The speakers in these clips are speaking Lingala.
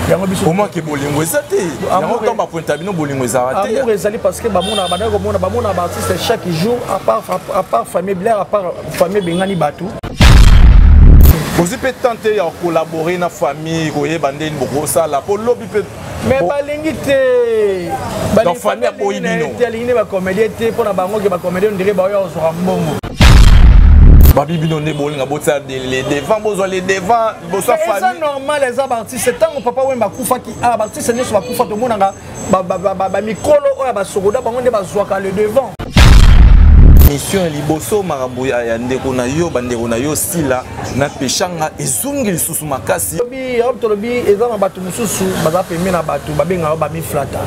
Yango biso omaki bolingo eza te, yango ntango bapointa bino, bolingo ezalaka te. Amour ezali parce que bamona, bandaki komona, bamona baartiste chaque jour, à part famille Blair, à part famille ebengani bato. Ozwi mpe temps te ya kocollaborer na famille, koyeba ndeni bokosala mpo lobi mpe? Mais balingi te. Donc famille aboyi bino? Te, alingi nde bacomédien te. Mpo na bango ke bacomédien ondire baoya kozwaka mbongo. Babi bino nde bolinga botia les devant, bozwa les devant liboso ya eza famille. Normal, eza baartiste. Ntango papa Wemba akufaki, ah, baartiste nyonso bakufa, tomonaka bamikolo oyo ya basokoda, bango nde bazwaka le devant. Mission ya liboso, makambo ya ndeko na yo, bandeko na yo Sila na Peshanga ezongi lisusu makasi. Tolobi eza na bato mosusu baza pembe na bato, babengaka bamiflata,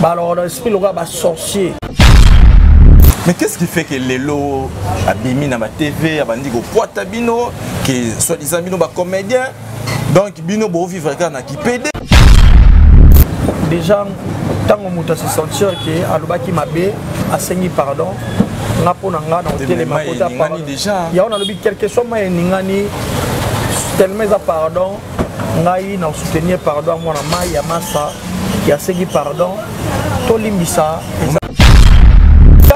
baloko na esprit lokola basorcier. Mais qu'est-ce qui fait que lelo abimi na batv, abandi kopwata bino ke soi-disant bino bacomédien, donc bino bovivre kaka na kipede? Déjà, ntango moto ase sentir ke alobaki mabe, asengi pardon, nga mpo na nga na kotelema kota déjà. Yango nalobi, quelque soit mai eningani, tellement eza pardon, ngai na soutenir pardon ya mwana mai ya masa yasengi pardon. Tolimbisa eza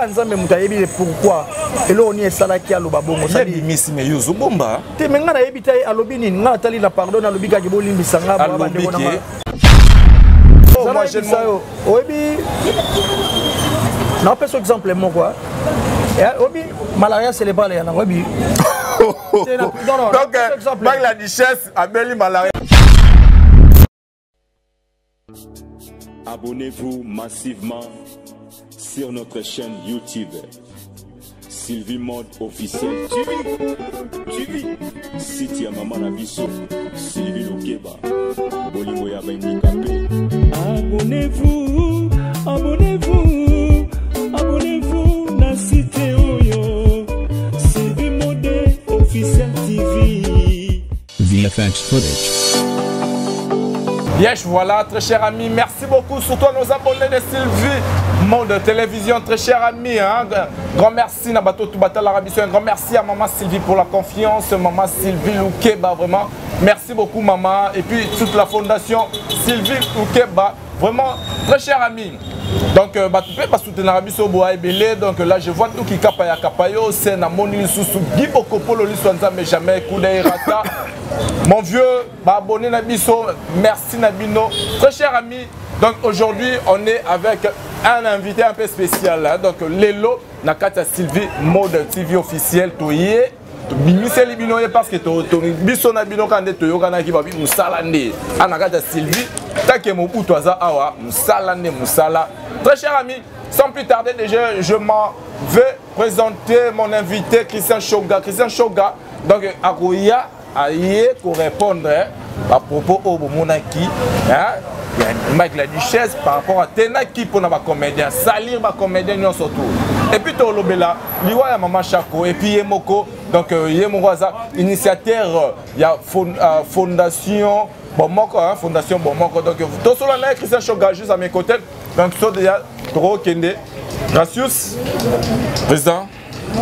Nzambe, moto ayebi le pourquoi, eloko nini esalaki aloba bongo. Bimisi me yo ozobomba. Te, me ngai nayebi te alobi nini. Ngai natali na pardon, nalobi kaka bolimbisa nga bandeko na nga. Yo oyebi, napesa exemple moko, oyebi malaria cérébrale ya nango, oyebi. Donc Mike la Duchesse abeli malaria. Abonnez-vous massivement sur notre chaîne YouTube Sylvie Mode Officiel TV. TV. Site ya mama na biso Sylvie Lokeba. Bolingo ya bandikape. Abonnez-vous, abonnez-vous, abonnez-vous na site oyo Sylvie Mode Officiel TV. VFX footage. Yes, voilà, très cher ami, merci beaucoup, surtout à nos abonnés de Sylvie Monde Télévision, très cher ami, hein. Grand merci na bato tout batala biso, un grand merci à maman Sylvie pour la confiance, maman Sylvie Loukeba, vraiment, merci beaucoup maman, et puis toute la fondation Sylvie Loukeba, vraiment, très cher ami. Donc, bato mpe basoutenaka biso boa ebele. Donc là, je vois tout kikapa ya kapayo, se namoni lisusu Guy Bokopolo, liso ya Nzambe, jamais kuda erata. Mon vieux, baabonné na biso, merci na bino. Très cher ami, donc aujourd'hui, on est avec un invité un peu spécial, hein. Donc lelo, na kati ya Sylvie Mode TV officiel, toye tobimiseli bino ye parce que biso na bino kaka nde toyokanaki, babi mosala nde a na kati ya Sylvie take Mobutu aza awa, mosala nde mosala. Très cher ami, sans plus tarder déjà, je m'en vais présenter mon invité Christian Shoga. Christian Shoga, donc akoya aye korépondre bapropos oyo bomonaki ya Mike la Duchesse par rapport à tenaki mpona bacomédien, salir bacomédien nyonso tout. Et puis tolobela liwa ya mama Chako, et puis ye moko, donc ye moko aza initiateur ya fondation Bomoko, hein, fondation Bomoko. Donc tosolola na ye, Christian Shoga, juste à mes côtés. Donc so déjà tokokende. Gracious président.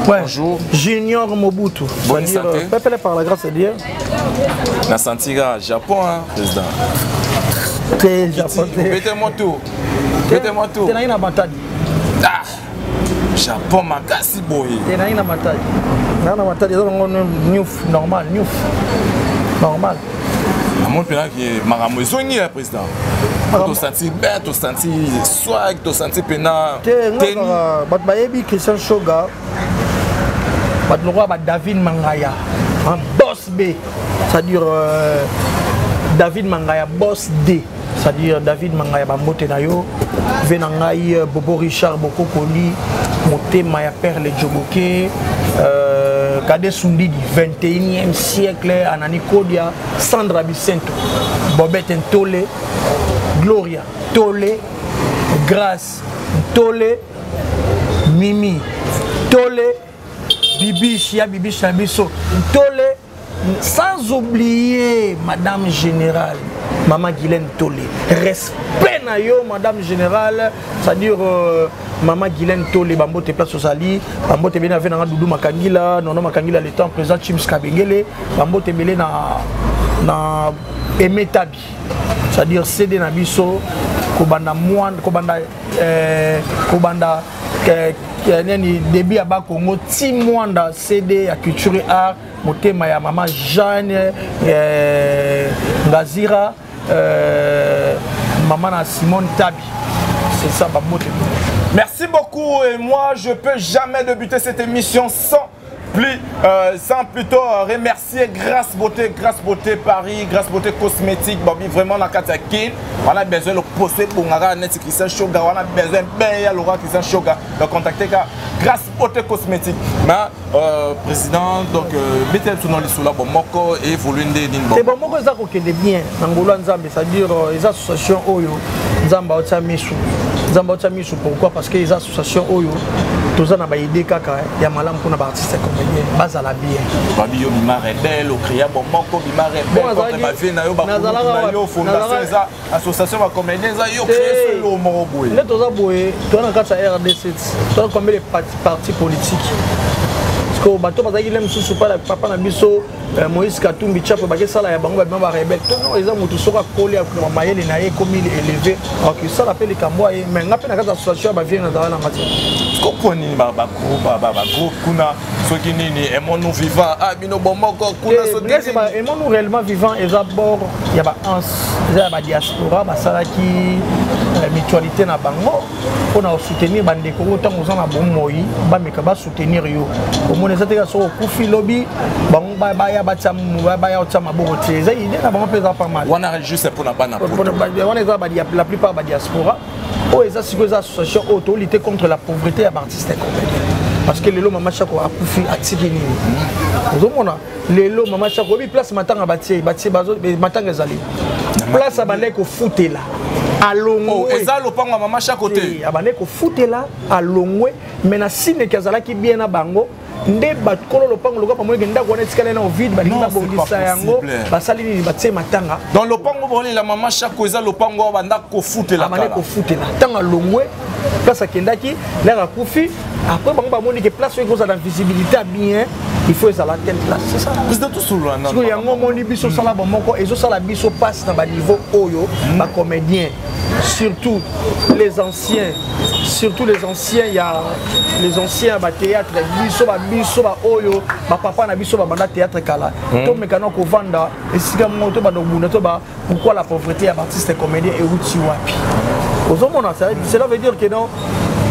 Ouais. Bonjour. Junior Mobutu. Bonne santé. Pepele par la grâce de Dieu. Na senti kaka Japon, hein, président. Te, Japon te. Bete-moi tout. Bete-moi tout. Te, nayi na Matadi. Ah. Japon makasi boye. Te, nayi na Matadi. Nayi na Matadi, eza nango neuf normal, neuf. Normal. Namoni mpena ke makambo ezongi ya président, tosanti bien, tosanti swag, tosanti mpena. Te, nga bato bayebi Christian Shoga, bato lokola ba David Mangaya, un boss B, c'est-à-dire David Mangaya boss D, c'est-à-dire David Mangaya, bambote na yo ve na ngai, Bobo Richard Bokokoli, motema ya Perle Joboke, Kade Sundidi, 21e siècle, Anani Kodia, Sandra Bicento, Bobete Ntole, Gloria Tole, Grâce Ntole, Mimi Tole, Bibiche ya Bibiche na biso Ntole, sans oublier Madame Générale, Maman Guylaine Tole. Respect na yo, Madame Générale, c'est-à-dire Maman Guylaine Tole, bambote place ozali, bambote ebele ave nanga Dudu Makangila, Nono Makangila, le temps président Chims Kabengele, bambote ebele na Aimé Tabi. C'est-à-dire CD na biso kobanda mwana kobanda euh, kobanda euh, nani début ya Bakongo ti mwanda CD ya culture et art motema ya mama Jeanne euh, Ngazira euh, mama na Simone Tabi c'est ça babote. Merci beaucoup et moi je peux jamais débuter cette émission sans plus euh, sans plutôt euh, remercier Grâce Beauté, Grâce Beauté Paris, Grâce Beauté Cosmétique, Bobby vraiment la carte Kin. On a besoin de poster pour net Christian Shoga, on a besoin ben ya Laura Christian Shoga. Donc contacter Grâce Beauté Cosmétique. Mais euh, président donc euh, mettez tout dans les sous là bon moko évolue nde nini bon. Bon moko eza kokende bien na ngolo Nzambe, c'est-à-dire euh, eza association oyo Nzambe aotia misu. Nzambe aotia misu pourquoi? Parce que eza association oyo toza na baide kaka ya malamu mpona baartiste comédien bazala bien. Babi yo bima rebelle ocréa bon moko bima rebelle contre bavie na yo bakulutu na yo fondation eza association bacomédien eza yo créé solo moko boye. Nde toza boye, toza na kati ya RDC, toza combien de parti politique parce que bato bazalaki le mosusu papa na biso euh, Moïse Katumbi Tchapo bakesala ya bango babima barebele to non, eza motu soki akoli mayele na ye ekomi élevé akosala mpe likambo aye. Mais nga mpe na kati ya association ya bavie nazala nanga te. Mpo nini bagroupe kuna soki nini Aimons-nous vivant, ah bino bomoko kuna soki Aimons-nous réellement vivant eza bord ya ba ans, eza ya badiaspora basalaki euh, mutualité na bango mpona kosoutenir bandeko oyo ntango oza na bomoi bameka basoutenir yo. Omoni eza teka soki okufi lobi bango baya baya otya maboko te. Eza idée na bango mpe eza pas mal. Wana juste mpona bana. Wana eza la plupart badiaspora. Oyo eza sikoyo eza association oyo tolutter contre la pauvreté ya baartiste comédien, parce que lelo mama Chako akufi atiki nini? Ozomona lelo mama Chako oyebi place matanga batie batie matanga ezali place abandaki kofutela alongwe. Oh, eza lopango ya mama Chako te? Abandaki kofutela alongwe, mais na sineki azalaki bien na bango nde bakolo lopango lokola bamoniki ndako wana etikali na vide, balingi babongisa yango, basali nini? Batie matanga. Donc lopango bolela mama Chako eza lopango oyo banda kofutela? Abandaki kofutela ntango alongwe place akendaki lere akufi. Après bango bamoni ke place oyo ekozala na visibilité ya bien, il faut ezala telle place, c'est ça. Président, tosolola. Sikoyo yango omoni biso osala bomoko ezosala biso passe na baniveau oyo bacomédien, surtout les anciens, surtout les anciens ya les anciens ya bathéâtre, biso babiso baoyo bapapa na biso babanda théâtre kala, tomekana kovanda esika moko, tobanda kobunda to ba pourquoi la pauvreté ya baartiste comédien euti wapi? Ozomona, cela veut dire que non,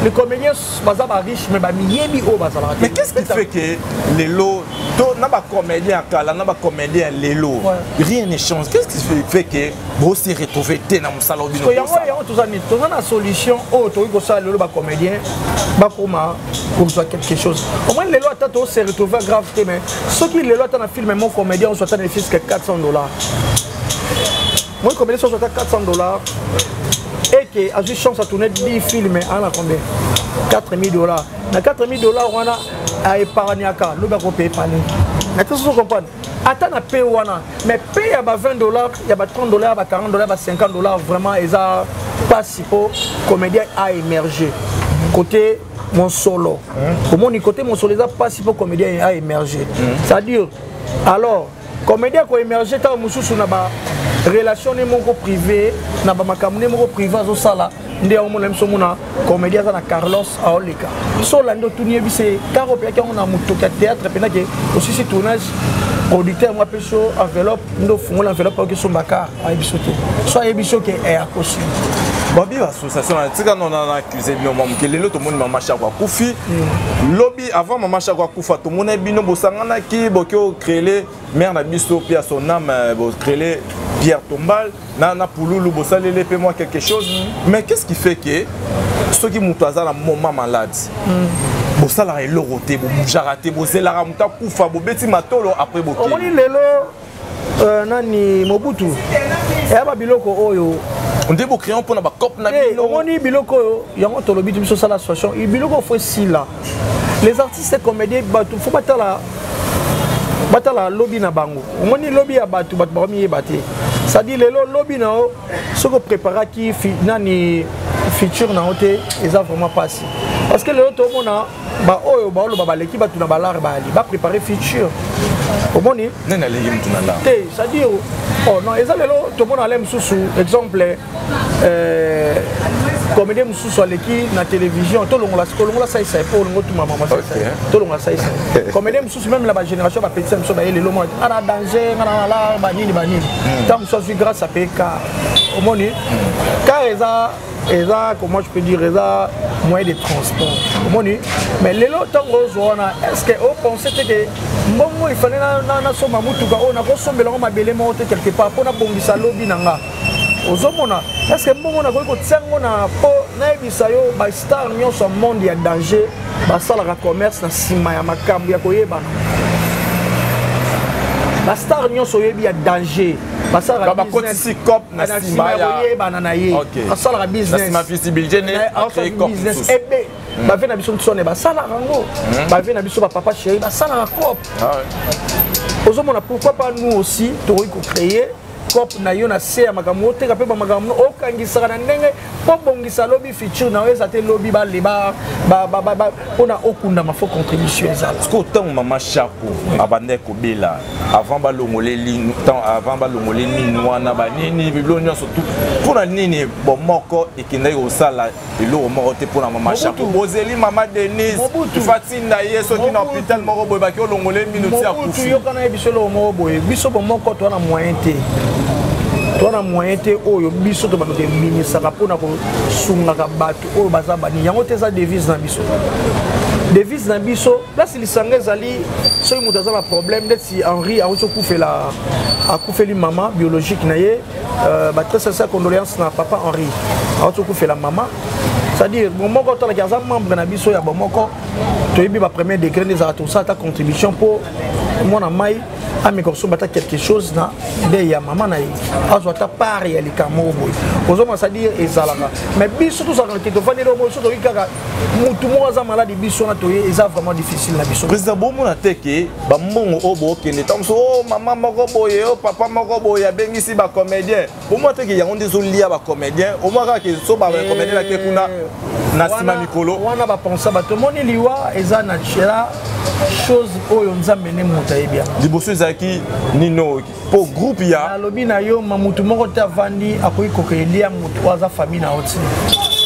les comédiens baza bariche mais bamiyebi oyo bazalaka. Mais qu'est-ce qui fait que lelo to na bacomédien ya kala na bacomédien ya lelo rien ne change? Qu'est-ce qui fait que bose retrouver te na mosala bino? Yango yango toza nini, toza na solution oyo tokoki kosala lelo bacomédien bakoma kozwa quelque chose au moins. Lelo ata tose retrouver grave te, mais soki lelo ata na film mo comédien ozwa ata na fiske 400 $, moi comédien soki ozwa ata 400 $ et que azwi chance à tourner 10 films, ana combien? 4000 $. Na 4000 $ wana aépargnaka, lobi akope épargne na te. Soso comprendre ata na pe wana, mais pe ya ba 20 $, ya ba 30 $, ya ba 40 $, ya ba 50 $, vraiment eza mpasi mpo comédien a émergé côté mosolo. Omoni côté mosolo eza mpasi mpo comédien a émergé, c'est-à-dire alors comédien koémerge ntango mosusu na ba relation ne moko privé, na bamakambo ne moko privé azosala. Nde yango mona biso omona comédien aza na Carlos aoleka so olandi otuni yebise kaka opeyaki yango na motoki ya théâtre mpendake osisi tournage, producteur mo apesi yo enveloppe, nde ofungola enveloppe ayoki somba car, ayebi so te so ayebi so ke akosi. Babi association na tika no na accusé bino mwa moke. Lelo tomoni mama Chako akufi lobi. Avant mama Chako akufa, tomoni bino bosanganaki boki ocréer mère na biso mpe ya son âme, bocréer pierre tombale na pululu, bosaleli mpe mwa quelque chose. Mais qu'est-ce qui fait que soki moto aza na moment malade, bosalaka eloko te, bobougeaka te, bozelaka moto akufa, bobeti matolo, après bokei? Omoni lelo nani Mobutu eya babiloko oyo nde bocréant mpona bacope na bino. Omoni biloko oyo yango tolobi ti biso osala association, biloko faut esila. Les artistes comédiens, bato faut batala batala lobi na bango. Omoni lobi ya bato, bato bakomiyeba te. C'est-à-dire lelo lobi na yo soki opréparaki nani futur na yo te, eza vraiment mpasi, parce que lelo tomona Baoyo baoloba baleki bato na balare, bayali baprépare futur, omoni. Nani aleki mutu na lare te? C'est-à-dire, oh non, eza lelo tomona ale mosusu, exemple, comédien mosusu aleki na télévision, tolongola, tolongola saisai mpo olongo tuma mama saisai, tolongola saisai. Comédien mosusu, même na bagénération bapetisa biso, baye lelo mona nga na danger, nga na la banini banini. Ntango mosusu azwi grâce apaye car, omoni, car eza, comment je peux dire, eza moyen de transport, omoni. Mais lelo ntango ozwa wana, est ce que opense te ke mbongo ifale nasomba motuka oyo, nakosombela yango mabele moko te quelque part mpo nabongisa lobi na nga? Ozomona, est ce que mbongo nakoki kotia yango na mpo nayebisa yo, bastar nyonso ya monde ya danger basalaka commerce na nsima ya makambo ya koyebana. Bastar nyonso oyebi ya danger basalaka bakotisi cop na nsima ya koyebana na ye, asalaka business visibilité ne business ebe. Bave na biso nsone basalaka yango, bave na biso bapapa chéri basalaka cop, ozomona. Pourquoi pas nous aussi tokoki kocréer cop na yo na se ya makambo oteka mpe bamakambo okangisaka na ndenge mpo bongisa lobi futur na yo, eza te lobi baleba mpona okundama, faut contribution ezala. Parce que ntango mama Shako abandaki kobela, avant balongole lino, avant balongole minu wana, banini, bibilo nyonso tu, mpona nini bomoko ekendaki kosala eloko moko te mpona mama Shako? Bozeli mama Denise, fatinda ye soki na hôpital moko boye, baki olongole minu ti akufi. Yokana ye biso eloko moko boye, biso bomoko toza na moyen te, toza na moyen te oyo biso tobandaka ebimisaka mpona kosungaka bato oyo baza bani yango te. Eza devise na biso, devise na biso, place lisanga ezali, soki moto aza na problème neti Henri awuti okufela, akufeli mama biologique na ye, batrès sincère condoléance na papa Henri, awuti okufela mama. C'est-à-dire bomoko otalaki aza membre na biso ya bomoko, toyebi bapremier degré nde ezalaka, tosala ata contribution mpo mwana mai ameka kosomba ata quelque chose na nde ya mama na ye, azwa ata part ya likambo moko boye, ozomona. C'est-à-dire ezalaka, mais biso tozalaka te, tovandeli oyo so toyoki kaka mutu moko aza maladi, biso wana toye, eza vraiment difficile na biso. Président, bomona te ke bambongo oyo bookende, ntango mosusu o mama moko boye, o papa moko boye abengisi bacomédien, bomona te ke yango nde ezolia bacomédien? Omona kaka ke so bacomédien nake kuna na nsima mikolo. Wana bapensa bato, omoni, liwa eza naturel, chose oyo Nzambe nde moto ayebi yango. Liboso ezalaki nino mpo groupe ya Nalobi na yo, ma mutu moko te avandi akoki koka elia motu oyo aza famille na yo ti.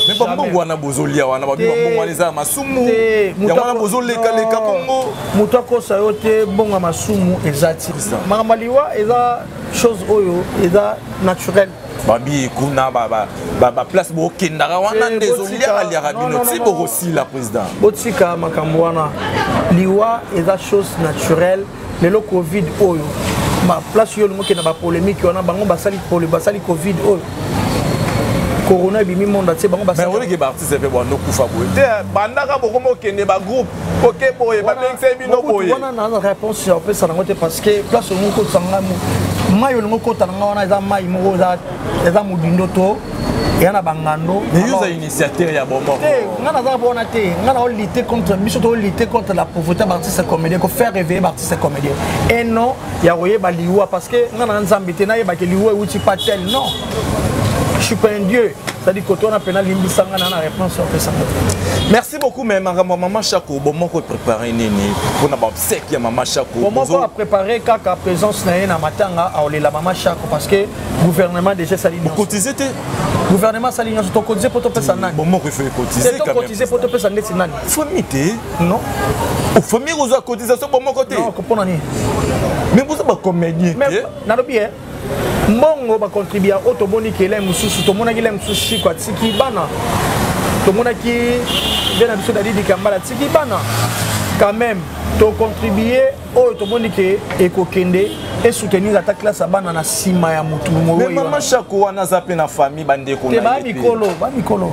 Me bambongo wana bozolia wana, babi bambongo wana eza ya masumu, yango wana bozolekaleka bongo. Moto akosa yo te, mbongo ya masumu eza ti. Makambo ya liwa eza chose oyo eza naturel. Babi kuna baplace bokendaka wana nde ezoliaka liaka bino ti bokosila, président. Botika makambo wana, liwa eza chose naturelle. Lelo Covid oyo, place oyo olingi okenda, bapolémique wana, bango basali, basali Covid oyo, corona ebimi monde atie bango. Basoliki baartiste mpe bando kufa boye te, bandaka bokoma okende bagroupe oke boye, babengisa bino boye. Wana naza réponse ya opesa nango te, parce que place olingi okotisa nga mai, olingi okota na nga wana, eza mai moko eza modindo to eya na bangando. Mais yo oza initiateur ya bomoko. Te, nga naza mpona te, nga na olutte contre, biso tolutte contre la pauvreté, baartiste comédien, ko faire réveiller baartiste comédien et non ya koyeba liwa, parce que nga na Nzambe te nayebaki liwa euti pa tel. Non, je suis pas un dieu. C'est-à-dire koto wana mpena limbisanga na réponse opesanga te. Merci beaucoup. Mais makambo ya mama Chako, bomoko préparé nini mpona baobsèque ya mama Chako? Bomoko apréparé kaka présence na ye na matanga, aolela mama Chako, parce que gouvernement déjà esali. Ocotiser te? Gouvernement asali nyonso. Tocotiser mpo topesa nani? Bomoko il faut ecotiser. Tocotiser mpo topesa ndeti nani? Famille te? Non. Famille kozwa cotisation bomoko te? Non, mpona nini? Mais boza bacomédien te? Nalobi e mbongo bacontribua oyo tomoni ke mosusu, tomonaki le mosusu Shiko atiki bana, tomonaki nde na biso Dadidi Kambala atiki bana. Quand même tocontribue oyo tomoni ke ekokende esoutenir ata classe ya bana na nsima ya motu. Mais mama Shako wana aza mpe na famille, bandeko. Te, baya mikolo, baya mikolo.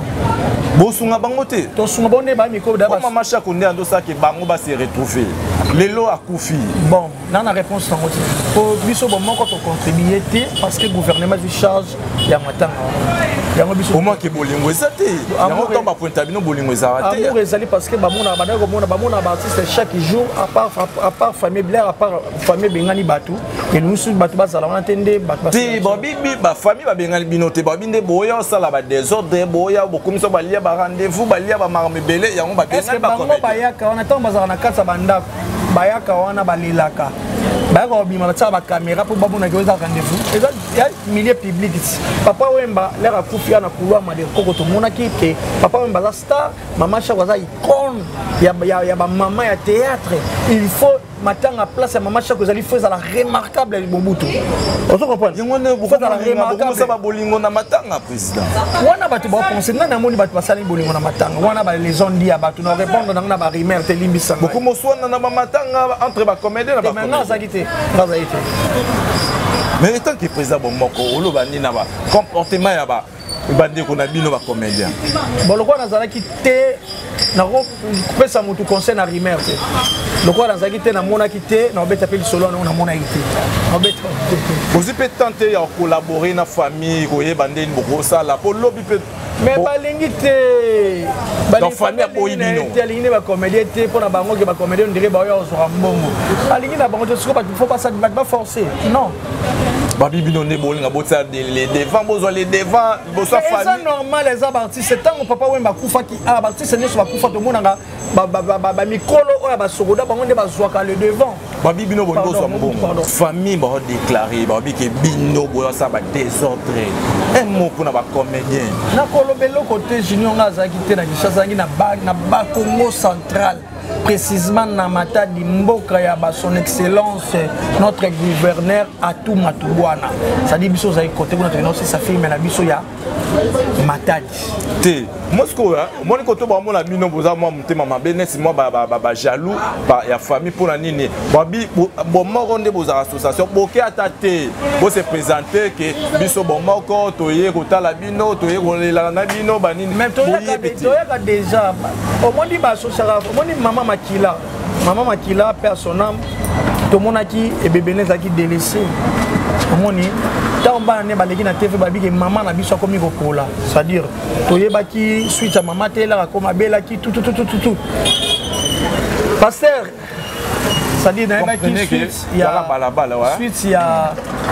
Bosunga bango te? Tosunga bango nde baya mikolo. Mama Shako nde andosaki bango base retrouve, lelo akufi. Bon, na réponse nango te, po biso bomoko tocontribue te, parce que gouvernement ezwi charge ya matanga wana, yango biso. Omwake bolingo eza te, yango ntango bapointa bino, bolingo ezala te. Amour ezali, parce que bamona, bandaki komona, bamona baartiste chaque jour, à part famille. Famille blaire, à part famille ebengani bato, elusu bato bazala wana te nde bato. Te, babibi bafamille babengani bino te, babi nde boya osala badésordre, boya bokomisa balia barendez-vous, balia bamakambo ebele, yango babengani. Bango bayaka wana ntango bazalaka na kati ya bandako, bayaka wana balelaka, bayaka kobima, batiaka bacaméra mpo bamonaki oyo eza rendez-vous, eza ya milieu public. Papa Wemba lere akufi ya na couloir Madekoko, tomonaki ke Papa Wemba aza star, Mama Shako aza icône ya bamama ya théâtre. Il faut matanga, place ya Mama Shako ezali, faut ezala remarquable. Mobutu, ozo comprendre? Yango nde bokomosa babolingo na matanga, président. Wana bato bapense nani? Amoni bato basali bolingo na matanga wana, balesondi ya bato na répondre nango na barumeur te, limbisanga. Bokomoswana na bamatanga entre bacomédien na Nga azalaki te, nga azalaki te. Mais étant que président Bomoko, oloba nini na bacomportement ya bandeko na bino bacomédien? Bon, lokola nazalaki te, nakopesa motu conseil na rumeur te. Lokola nazalaki te, namonaki te, naobeta mpe lisolo wana namonaki te, naobeta. Ozwi mpe temps te ya kocollaborer na famille, koyeba ndeni bokosala mpo lobi mpe? Mais balingi te. Donc famille aboyi bino? Te, alingi nde bacomédien te. Mpo na bango ke bacomédien ondire baoya kozwaka mbongo, alingi na bango te. Siko bato fo bato baforce, non. Babi bino nde bolinga botia les devant, bozwa les devant liboso ya Eza famille. normal, eza baartiste. Ntango Papa Wemba akufaki, ah, baartiste nyonso bakufa, tomonaka bamikolo oyo ya basokoda, bango nde bazwaka le devant. Babi bino bolingi Pardon, bozwa Mobutu, mbongo. Pardon. Famille baodéclare, babi ke bino boyosala badésordre. Un mot mpona bacomédien. Nakoloba eloko te, Junior. Nga azalaki te na Kinshasa, azalaki na Bakongo Central, précisément na Matadi, mboka ya ba son excellence notre gouverneur Atou Matubwana. C'est-à-dire biso ozalaki kote kuna, tokenda osisa filme na biso ya Matadi. Te, mo sikoyo omoni koto bamona bino boza mwa motema mabe, neti mwa bajaloux ya famille. Mpona nini babi Bomoko nde bozala association, boke ata te bose présente ke biso Bomoko toye kotala bino, toye kolelana na bino, banini? Mais toyaka déjà. Omoni baasociaka, omoni Mama Makila, Mama Makila mpe à son âme, tomonaki ebebene ezalaki délaissé. Omoni ntango bana nde baleki na TV, babiki mama na biso akomi kokola, c'est-à-dire toyebaki suite ya mama te, elaka koma abelaki tututututu, pasteur, c'est-à-dire nayebaki suite ya suite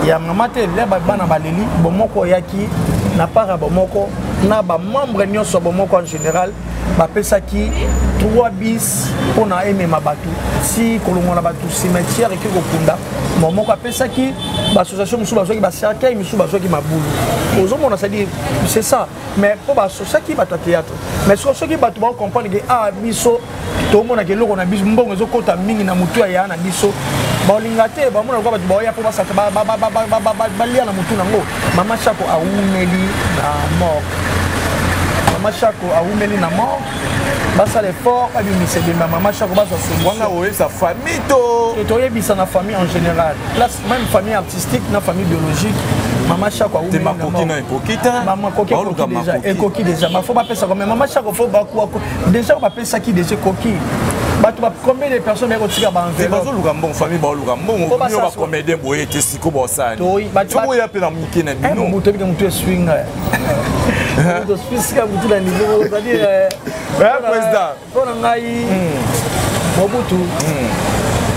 ya mama te. Le bana baleli, Bomoko oyaki na part ya Bomoko na bamembre nyonso ya Bomoko en général, bapesaki 3 bis mpona emema bato si kolongola bato cimetière eke kokunda. Bomoko apesaki, baassociation mosusu bazwaki bacercueil, mosusu bazwaki mabulu. Ozomona, c'est-à-dire c'est ça. Mais mpo baasociaki bato ya théâtre, mais soki bato bakocomprendre ke ah, biso tomonaka eloko na biso, mbongo ezokɔta mingi na motu ya ya na biso, baolinga te. Bamona lokola bato baoya mpo basaka balia na motu nango. Mama Shako awumeli na mort, Mama Shako awumeli na mort. Basala effort, babimisa ebembe ya Mama Shako, bazwa solution. Wana oyebisa famille to? Toyebisa na famille en général, place même famille artistique na famille biologique. Mama Shako te makoki na ekoki te. Makoki déjà, ekoki déjà. Bafo bapesaka, mais Mama Shako fo bakuwa déjà, bapesaki déjà, ekoki. Bato ba combien de personnes bayaki kotika baenveloppe? Bazoluka mbongo, famille baoluka mbongo. Bino bacomédien boye te, siko bosani soki oya mpe na mike na bino. Moto ebika motu eswinga, tospisika motu na niveau, c'est-à-dire président. Mpo na ngai Mobutu,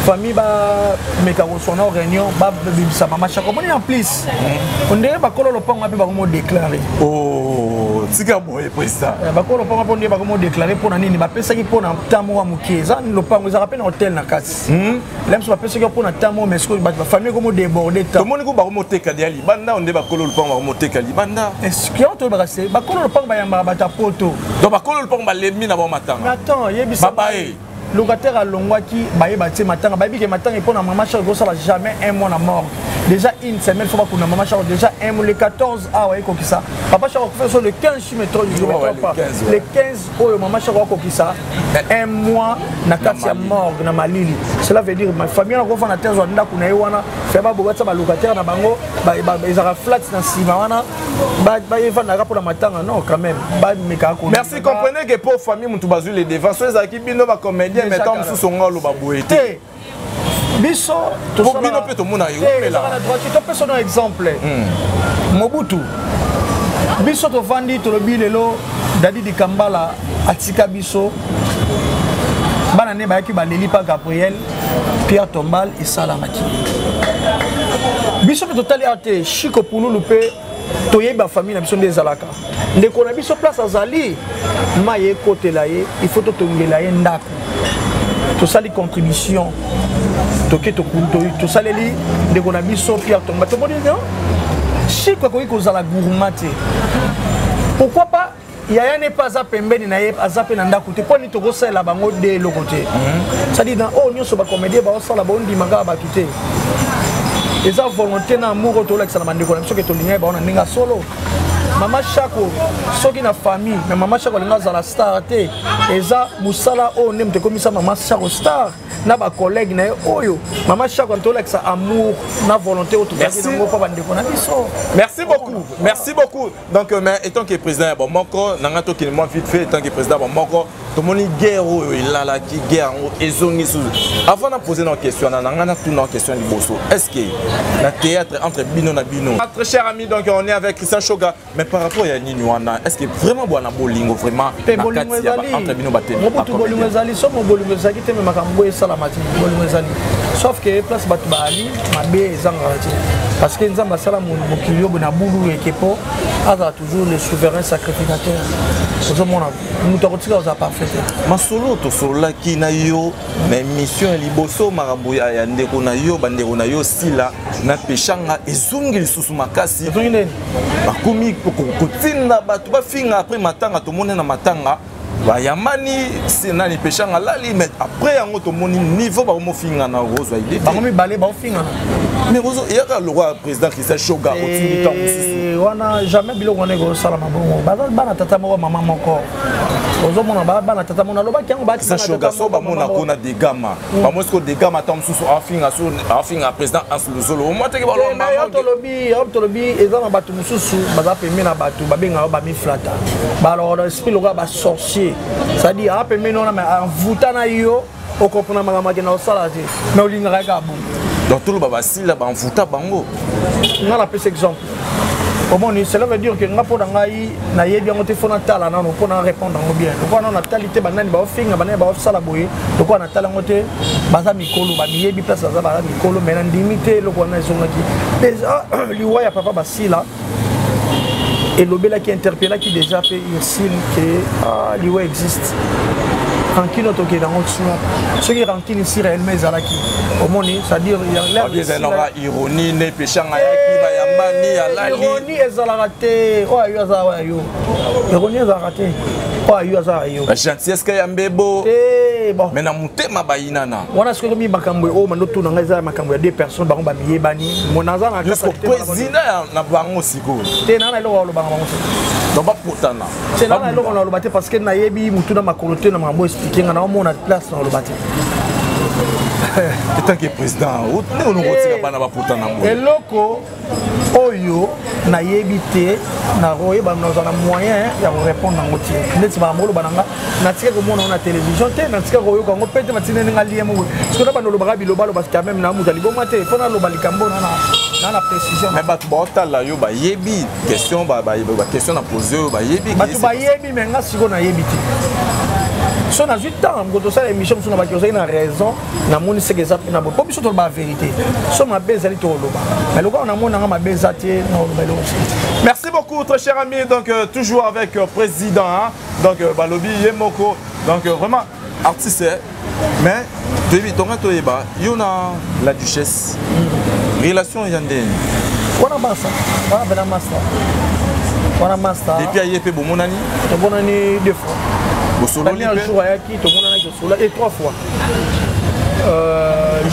famille bameka koswana réunion, babimisa Mama Shako. Omoni, en plus ondenge bakolo lopango mpe bakomo déclare. Tika boye, président. Bakolo lopango mpo ndenge bakomo déclare, mpo na nini bapesaki? Mpo na temps moko ya moke, eza lopango ezalaka mpe na hotel na kati. La biso bapesaki mpo na temps moko, mais sikoyo bato bafamille ekomo déborde temps. Tomoni ko bakomoteka deya libanda, nde bakolo lopango bakomoteka libanda. Yango toyebaka se bakolo lopango bayambaka bato ya poto. Donc bakolo lopango balembi na bango matanga? Attends, yebisa. Babaye. Locataire alongwaki, bayeba tie matanga, bayebi ke matanga mpo na Mama Shako ekosala jamais un mois na morgue. Déjà une semaine fo bakunda Mama Shako, déjà un mois. Le 14 awa ekokisa, Papa Shako akufa so le 15, si me trompe, je me trompe pas, le 15 oyo Mama Shako akokisa un mois na kati ya morgue na malili. Cela veut dire ma famille wana kofanda te, azwa ndako na ye wana fe babobatisa balocataire na bango, ezalaka flat na nsima wana, bayevandaka mpona matanga. Non, quand même, bamekaka. Merci. Comprenez que po famille motu bazwi les devant, so ezalaki bino bacomédien, mais ntango mosusu onga oloba boye te. Biso Po bino mpe tomona eumela topesa no exemple. Mobutu, biso tovandi, tolobi lelo Dadi Dikambala atika biso. Bana ne bayaki baleli pa Gabriel, Pierre Tombal esalamaki. Biso mpe totali awa te, Chico Pululu mpe toyebi bafamille na biso nde ezalaka. Ndeko na biso place azali, mai ekotela ye, il faut totongela ye ndako. Tosali contribution, toke tosaleli ndeko na biso Pierre Tombal. Tomoni non? Chico akoki kozala gourmand te. Pourquoi pas yaya ne mpe aza pembeni na ye, aza mpe na ndako te, mpo nini tokosalela bango de eloko te? C'est-à-dire na oyo nyonso bacomédien baosala, baondima kaka bato te. Eza volonté na amour oyo tolakisa na bandeko na biso ke tolingai bango na ndenge ya solo. Mama Shako soki na famille, mais Mama Shako alingi azala star te. Eza mosala oyo nde moto ekomisa Mama Shako star na bacollègue na ye oyo. Mama Shako, tolakisa amour na volonté oyo tozalaki nango mpo bandeko na biso. Merci beaucoup, merci beaucoup. Donc mais étant que président ya Bomoko nanga, tokende mwa vite fait. Étant que président ya Bomoko, tomoni guerre oyo elalaki, guerre yango ezongi susu. Avant na poser na question na nanga, natuna question liboso: est ce que na théâtre, entre bino na bino? Très cher ami, donc on est avec Christian Shoga, mais par rapport ya nini wana, est ce que vraiment bwana bolingo vraiment na kati ya entre bino bate? Mobutu, bolingo ezali. So bolingo ezalaki te, me makambo esalama te. Bolingo ezali, sauf que place bato baali mabe ezangaka te, parce que Nzambe asala mokili oyo na bulu eke mpo azala toujours le souverain sacrificateur. Ozomona, moto akotika kozala parfait te. Masolo tosololaki na yo na émission ya liboso, makambo ya ndeko na yo, bandeko na yo Sila na Peshanga ezongi lisusu makasi. Ezongi ndeni? Bakomi kotinda bato bafinga après matanga. Tomoni na matanga bayamani, nani, Peshanga lali, mais après yango tomoni niveau bakomofinga na kozwa idée. Bango mibale baofingana. Mais eyaka lokwa président Christian Shoga otindi ntango mosusu. Wana jamais biloko wana ekosalama bongo. Baza bana tata moko, mama moko. Ozomona, bana tata moko, nalobaki yango. Christian Shoga, so bamona kuna degama, bamoni siko degama, ntango mosusu afinga, so afinga président Hans Luzolo, omwa teke. Tolobi, tolobi, eza na bato mosusu baza pembe na bato, babengaka bamiflata, baloko na esprit lokola basorcier, c'est-à-dire aa pembeni wana, mais envuta na yo, okomprena makambo akenda kosala te, mais olingaka kaka bongo. Donc toloba basila banvuta bango? Nga napesa exemple, omoni, cela veut dire que nga, mpo na ngai, nayebi yango te. Fo natala nano mpo na répondre yango bien. Lokola nano natali te banani baofinga, banani baosala boye, lokola natala yango te, baza mikolo, bamiyebi place baza, baza mikolo. Mais nandimi te eloko wana ezongaki. Déjà liwa ya papa Basila elobelaki, interpellaki déjà mpe Ursile ke ah, liwa existe, rancune tokende yango tia. Soki rancune si réellement ezalaki, omoni, c'est-à-dire ezalaka ironie nde Peshanga yaki, bayambani, alali. Ironie ezalaka te. Oyo ayo aza oyo ayo, ironie ezalaka te. Oyo ayo aza ayo. Gentillesse ya mbebo. Te, bon. Mais na motema bayinana. Wana soki komi makambo oyo mando tuna ngai, eza makambo ya deux personnes, bango bamiyebani. Mo naza na président na bango sikoyo. Te, naa na eloko balobaka bango te. Donc bapotana. Te, naa na eloko naloba te, parce que nayebi mutu na makolo te na makambo explike nga, naomona place naloba te. Etant que président, ndenge onokotika bana bapotana? Eloko oyo nayebi te, nakoyeba, nazwa na moyen ya korépondre yango te. Neti makambo oloba na nga, natika komona yango na télévision te, natika koyoka yango mpe te. Matindi ndenge alie moko soki na bando olobaka bilobaloba, quand même na moto aliboma te, mpo naloba likambo na précision. Mais bato baotala yo, bayebi question, baquestion na pose oyo, bayebi. Bato bayebi, mais nga sikoyo nayebi te. So nazwi temps moko tosala émission mosusu na baki, ozali na raison. Namoni seke eza mpe na boye, mpo biso toloba vérité. So mabe ezali, toloba, mais lokola namonanga mabe eza te, naoloba eloko te. Merci beaucoup, très cher ami. Donc toujours avec président, hein? Donc balobi ye moko, donc vraiment artiste, mais toyebi tonga, toyeba yo na la duchesse, relation eza ndeni? Wana masa, wana mpena masa, wana masa. Depuis aye mpe bomonani? Tomonani deux fois. Bosololi? Premier jour ayaki, tomonanaki, tosola, et trois fois.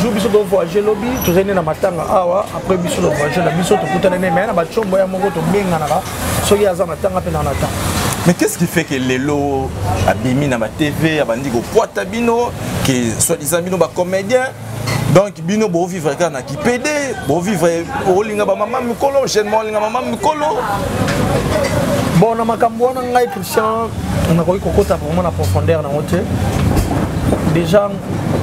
Jour biso tovoyage, lobi tozali nde na matanga awa. Après biso tovoyage na biso, tokutana nde mais na bacombo ya moko, tobenganaka soki aza matanga mpe na natanga. Mais qu'est-ce qui fait que lelo abimi na batv, abandi kopwata bino ke soi-disant bino bacomédien, donc bino bovivre kaka na kipede, bovivre olinga bamama mikolo, jeune mo olinga mama mikolo? Bon, na makambo wana, ngai Christian nakoki kokota vraiment na profondeur nango te. Déjà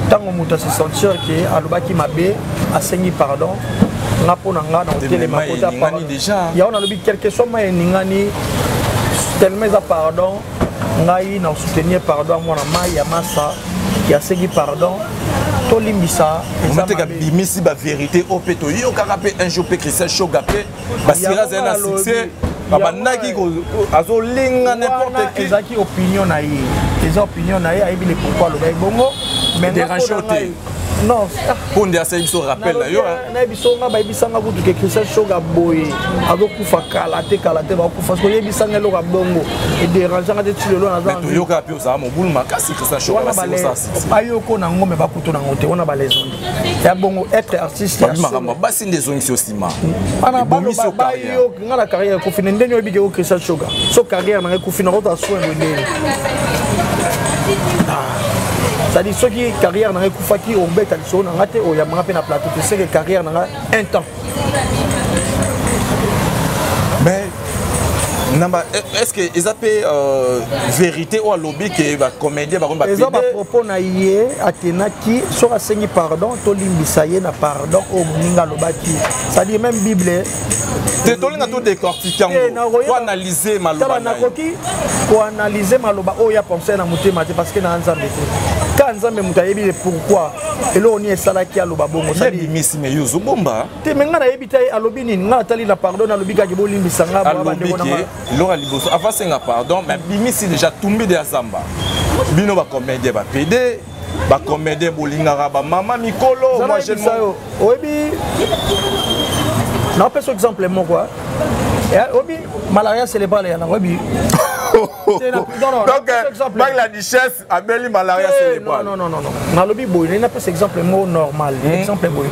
ntango moto ase sentir ke alobaki mabe, asengi pardon, nga mpo na nga na kotelema kota yango. Nalobi, quelque soit mai eningani, tellement eza pardon, ngai na soutenir pardon ya mwana mai ya masa. Asengi pardon, tolimbisa. Eza bimisi bavérité oyo mpe toyokaka mpe un jour mpe Christian Shoga mpe basira azali na succès, babandaki azolinga n'importe qui. Ezalaki opinion na ye, eza opinion na ye, ayebi le pourquoi alobaki bongo. Mais dérange te? Non. Mpo nde asali biso rappel na yo. Nayebi so nga bayebisanga kutu ke Christian Shoga boye azokufa kala te, kala te bakufa. Soki oyebisanga eloko ya bongo, edérangeanga te. Ti lelo naza. Toyoka mpe ozala mobulu makasi, Christian Shoga. Bayoko nango me bakutu nango te. Wana balégende ya bongo, être artiste. Makambo basi nde ezongisi yo nsima. Bayo nga na carrière ekufi na ndeni. Oyebi ke o Christian Shoga so carrière nanga ekufi, nakota soin boye ndeni. C'est-à-dire soki carrière nanga ekufaki, obeta lisolo na nga te, oyambanga mpe na plateau te. Seke carrière nanga un temps. Mais namba, est ce que eza mpe vérité oyo alobi ke bacomédien bakomi? Eza bapropos na ye atenaki. Soki asengi pardon, tolimbisa ye na pardon oyo moninga alobaki. C'est-à-dire même Bible. Te, tolinga todécortique yango, toanalyse maloba. Nakoki koanalyse maloba oyo ya pense na motema te, parce que na Nzambe te. Ka Nzambe moto ayebi le pourquoi, eloko nini esalaki aloba bongo. Bimisi me yo ozobomba. Te, me ngai nayebi te alobi nini. Ngai natali na pardon, nalobi kaka bolimbisa nga. Alobi ke eloko ya liboso avant senga pardon, mais bimisi déjà tumbi de ya zamba, bino bacomédien, bapédé, bacomédien bolingaka bamama mikolo. Moi jeune, oyebi, napesa exemple moko. Oyebi malaria cérébrale ya nango, oyebi? Donc Mike la Duchesse abeli malaria cérébrale? Non, non, non, non, nalobi boye, napesa exemple moko normal. Exemple boye,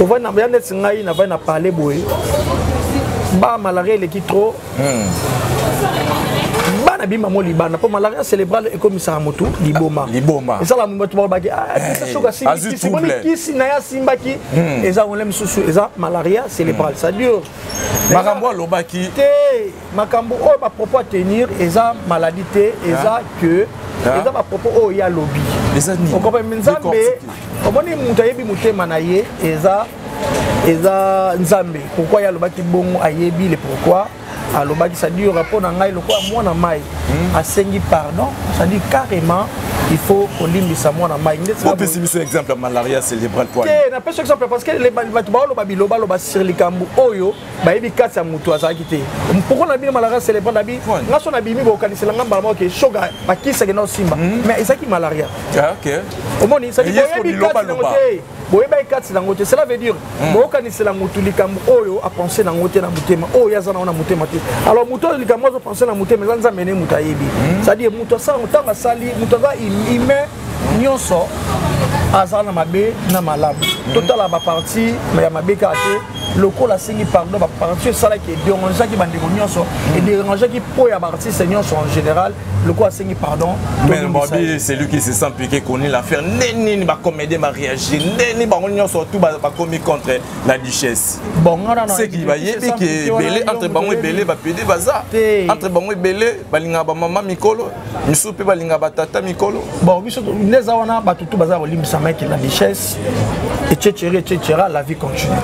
ovandi ya neti ngai navandi na parle boye, ba malaria eleki trop, bana bima mo libanda, mpo malaria cérébrale ekomisaka motu liboma. Liboma. Esala bato balobaki soki asimbaki kisi na ye, asimbaki, eza ngole mosusu, eza malaria cérébrale, c'est-à-dire Makambo alobaki. Te, makambo oyo bapropos à tenir eza maladie te, eza que eza bapropos oyo ye alobi. Okomprendre? Nzambe, omoni, moto ayebi motema na ye, eza Nzambe. Pourquoi ye alobaki bongo, ayebi le pourquoi alobaki. C'est-à-dire mpo na ngai, lokola mwana mai asengi pardon, c'est-à-dire carrément il faut kolimbisa mwana mai. Opesi biso exemple ya malaria cérébrale. Te, napesi exemple parce que bato baoloba biloba aloba sur likambo oyo bayebi kati ya moto azalaki te. Pourquoi na bino malaria cérébrale? Nabi nga so nabimi, bokanisela nga mbala moko ke Shoga bakisaki na osimba, mais ezalaki malaria. Omoni, boyebi kati nango te, boyebaki kati nango te. Cela veut dire boyokanisela motu likambo oyo apense nango te na motema, oyo aza nango na motema te. Alors motu oyo likambo azopense na motema, eza Nzambe nde moto ayebi. C'est-à-dire moto asala, ntango asali, moto aza humain nyonso, azala na mabe na malamu. Totala baparti ya mabe kaka te. Lokola asengi pardon, baparti esalaki edérangeaki bandeko nyonso, edérangeaki mpo ya baartiste nyonso en général. Lokola asengi pardon. Mais Bobi, c'est lui qui se sent piqué, connaît l'affaire. Neni bacomédien baréagir, neni bango nyonso tout bakomi contre la Duchesse. Bon, nga na C'est qui bayebi ke ebele entre bango, ebele bapédé baza entre bango, ebele balingaka bamama mikolo, misusu mpe balingaka batata mikolo. Bon, biso nde eza wana, bato tu baza kolimbisa Mike la Duchesse, etc etc, la vie continue.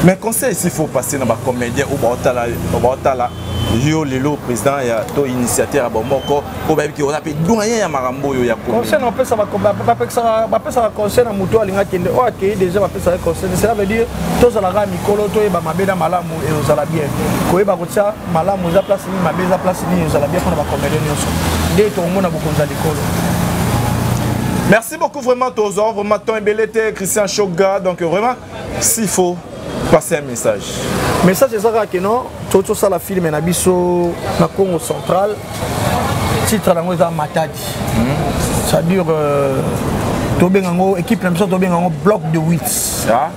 Mais conseil, s'il faut passer na bacomédien oyo baotala yo lelo, président ya to initiateur ya bomoko, oyo bayebi ke oza mpe doyen ya makambo oyo ya Conseil na opesa, bapesaka conseil na moto alinga akende, oyo akei déjà, bapesaka conseil. Cela veut dire tozalaka mikolo, toyeba mabe na malamu, ezala bien koyeba kotia malamu eza place nini, mabe eza place nini. Ezala bien mpona bacomédien nyonso nde tokomona bokonzi ya likolo. Merci beaucoup vraiment, tozwa vraiment temps ebele te, Christian Shoga. Donc vraiment, s'il faut passer un message. Message eza kaka keno tosala film na biso na Congo Central, titre yango eza Matadi. C'est-à-dire tobenga yango, équipe na biso tobenga yango Bloc de 8. Ah?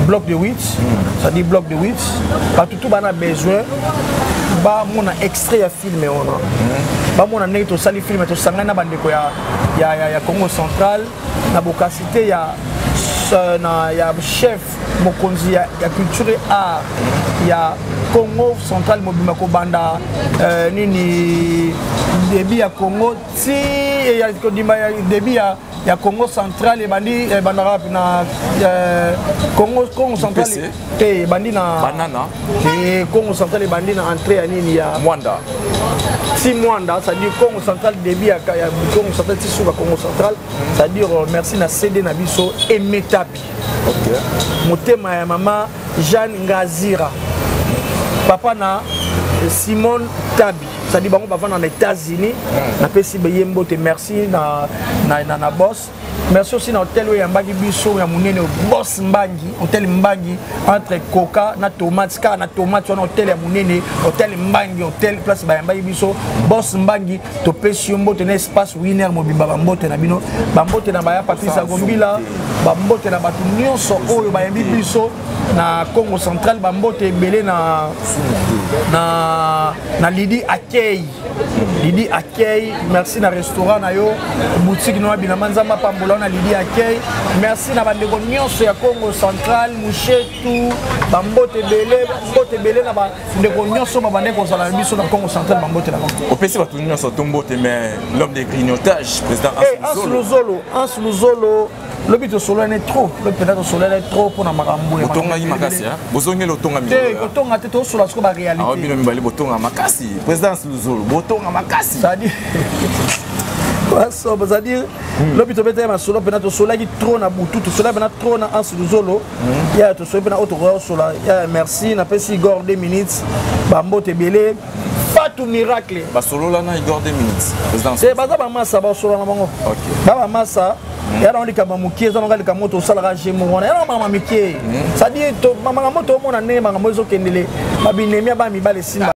Bloc de 8, c'est-à-dire Bloc de 8, bato tu bana besoin bamona extrait ya film wana, bamona ndenge tosali film, tosangani na bandeko ya Congo Central na bokasi te ya chef mokonzi ya culture et art ya Congo Central mobimba, kobanda nini, début ya Congo ti ya kodima ya début ya ya Congo central ebandi ebandaka wapi na euh, Congo Congo central te ebandi na banana te Congo central ebandi na entrée ya nini ya Mwanda ti Mwanda c'est-à-dire Congo central début ya, ya Congo central ti suka Congo central c'est-à-dire euh, merci na CD na biso Emetabi okay. motema ya mama Jeanne Ngazira papa na Simone Tabi c'est-à-dire bango bavanda na États-Unis hmm. napesi beye mbote merci na, na, na, na boss merci aussi na hôtel oyo eyambaki biso ya monene boss mbangi hôtel mbangi entre coca na tomate kaka na tomate wana hôtel ya monene hôtel mbangi hôtel place bayambaki biso boss mbangi topesi yo mbote na espace winner mobimba bambote na bino bambote na baya patrice agombila bambote na bato nyonso oyo bayambi biso na congo central bambote ebele na, na, na lidi akei lidi akei merci na restaurant na yo boutique no bilamba nzambe apambola na lidi akei merci na bandeko nyonso ya congo central mushetu bambote ebele mbote ebele na bandeko nyonso babandeki kozala na biso na congo central bambote na bango opesi bato nyonso to mbote mais l'homme de grignotage président eh, Luzolo Hans Luzolo lobi tosololani trop lobi mpenza tosololani trop mpo na makambo botongaki makasi bozongeli otonga te kotonga te tosola siko baréalité ah, bino mibale botonga makasi présidence luzolo botonga makasi c'est-à-dire c'est-à-dire hmm. lobi tobetaki masolo mpena tosolaki trop na butu tosolaki mpena trop na anse luzolo hmm. ya tosoli mpena oyo tokoya kosola ya merci napesi igor 2 minutes bambote ebele Fatou Miracle. Basolola na Igor 2 minutes. Président. Baza ba massa basolola na bango. OK. Ba ba massa hmm. ya nango likambo ya mokie eza nanga likambo tosalaka je moko wana ya nango makambo ya mike hmm. cestadire makambo toomona ndenge makambo ezokendele babinemi ya bana mibale esimba.